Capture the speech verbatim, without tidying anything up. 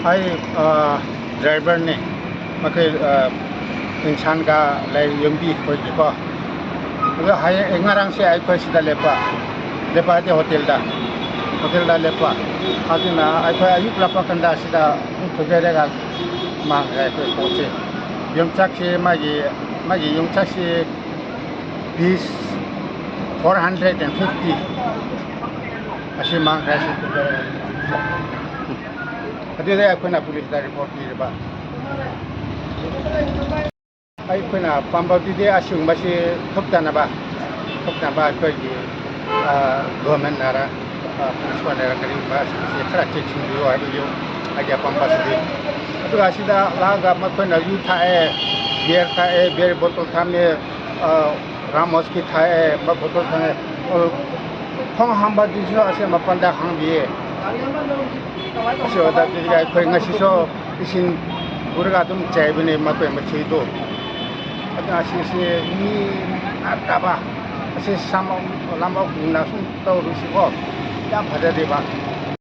ꯑꯩ, ꯑ, ꯗ꯭ꯔꯥꯏꯚꯔꯅꯦ꯫ ꯃꯈꯣꯏ, ꯑ, ꯏꯝꯐꯥꯜꯒ ꯂꯩ ꯌꯨꯝꯕꯤ ꯑꯩꯈꯣꯏꯒꯤꯀꯣ꯫ ꯑꯗꯣ ꯍꯌꯦꯡ, ꯉꯔꯥꯡꯁꯦ ꯑꯩꯈꯣꯏ ꯁꯤꯗ ꯂꯦꯞꯄ, ꯂꯦꯞꯄ ꯍꯥꯏꯗꯤ ꯍꯣꯇꯦꯜꯗ, ꯍꯣꯇꯦꯜꯗ ꯂꯦꯞꯄ꯫ ꯑꯗꯨꯅ ꯑꯩꯈꯣꯏ ꯑꯌꯨꯛ ꯂꯥꯛꯄ ꯀꯥꯟꯗ ꯁꯤꯗ ꯑꯗꯨꯝ ꯊꯨꯒꯥꯏꯔꯒ ꯃꯥꯡꯈ꯭ꯔꯦ ꯑꯩꯈꯣꯏ ꯄꯣꯠꯁꯦ꯫ ꯌꯣꯡꯆꯥꯛꯁꯦ ꯃꯥꯒꯤ, ꯃꯥꯒꯤ ꯌꯣꯡꯆꯥꯛꯁꯦ piece four hundred and fifty ꯑꯁꯤ ꯃꯥꯡꯈ꯭ꯔꯦ ꯁꯤ ꯊꯨꯒꯥꯏꯔꯒ꯫ ꯑꯗꯨꯗ ꯑꯩꯈꯣꯏꯅ ꯄꯨꯂꯤꯁꯇ ꯔꯤꯄꯣꯔꯠ ꯄꯤꯔꯕ꯫ ꯑꯩꯈꯣꯏꯅ ꯄꯥꯝꯕꯗꯨꯗꯤ ꯑꯁꯤꯒꯨꯝꯕꯁꯤ ꯊꯣꯛꯇꯅꯕ, ꯊꯣꯛꯇꯅꯕ ꯑꯩꯈꯣꯏꯒꯤ, ꯑ, ꯒꯣꯔꯃꯦꯟꯅꯔ, ꯑ, ꯄ꯭ꯔꯤꯟꯁꯤꯄꯥꯜꯅꯔ ꯀꯔꯤꯒꯨꯝꯕ ꯑꯁꯤꯒꯨꯝꯕꯁꯤ ꯈꯔ ꯆꯦꯛꯁꯤꯟꯕꯤꯌꯨ ꯍꯥꯏꯕꯒꯤ ꯑꯩꯒꯤ ꯑꯄꯥꯝꯕꯁꯤꯗꯤ꯫ ꯑꯗꯨꯒ ꯑꯁꯤꯗ ꯂꯥꯛꯑꯒ ꯃꯈꯣꯏꯅ ꯌꯨ ꯊꯛꯑꯦ, ꯕꯤꯌꯔ ꯊꯛꯑꯦ, ꯕꯤꯌꯔ ꯕꯣꯇꯜ ꯊꯝꯃꯦ, ꯑ, ꯔꯥꯝ ꯋꯤꯁꯀꯤ ꯊꯛꯑꯦ, ꯃ-, ꯕꯣꯇꯜ ꯊꯛꯑꯦ꯫ ꯑ, ꯈꯣꯡ ꯍꯥꯝꯕꯗꯨꯁꯨ ꯑꯁꯤ ꯃꯄꯥꯟꯗ ꯍꯥꯝꯕꯤꯌꯦ꯫ ꯑꯁꯤ ꯑꯣꯏꯇꯥꯔꯗꯤ ꯑꯩꯈꯣꯏ ꯉꯁꯤꯁꯨ ꯏꯁꯤꯡ ꯄꯨꯔꯒ ꯑꯗꯨꯝ ꯆꯥꯏꯕꯅꯦ ꯃꯈꯣꯏ ꯃꯆꯤꯗꯣ꯫ ꯑꯗꯨꯅ ꯑꯁꯤꯁꯦ ꯃꯤ ꯅꯠꯇꯕ, ꯑꯁꯤ ꯁꯝ ꯂꯝꯑꯣꯛꯅ ꯁꯨꯝ ꯇꯧꯔꯨꯁꯤꯀꯣ, ꯌꯥꯝ ꯐꯖꯗꯦꯕ꯫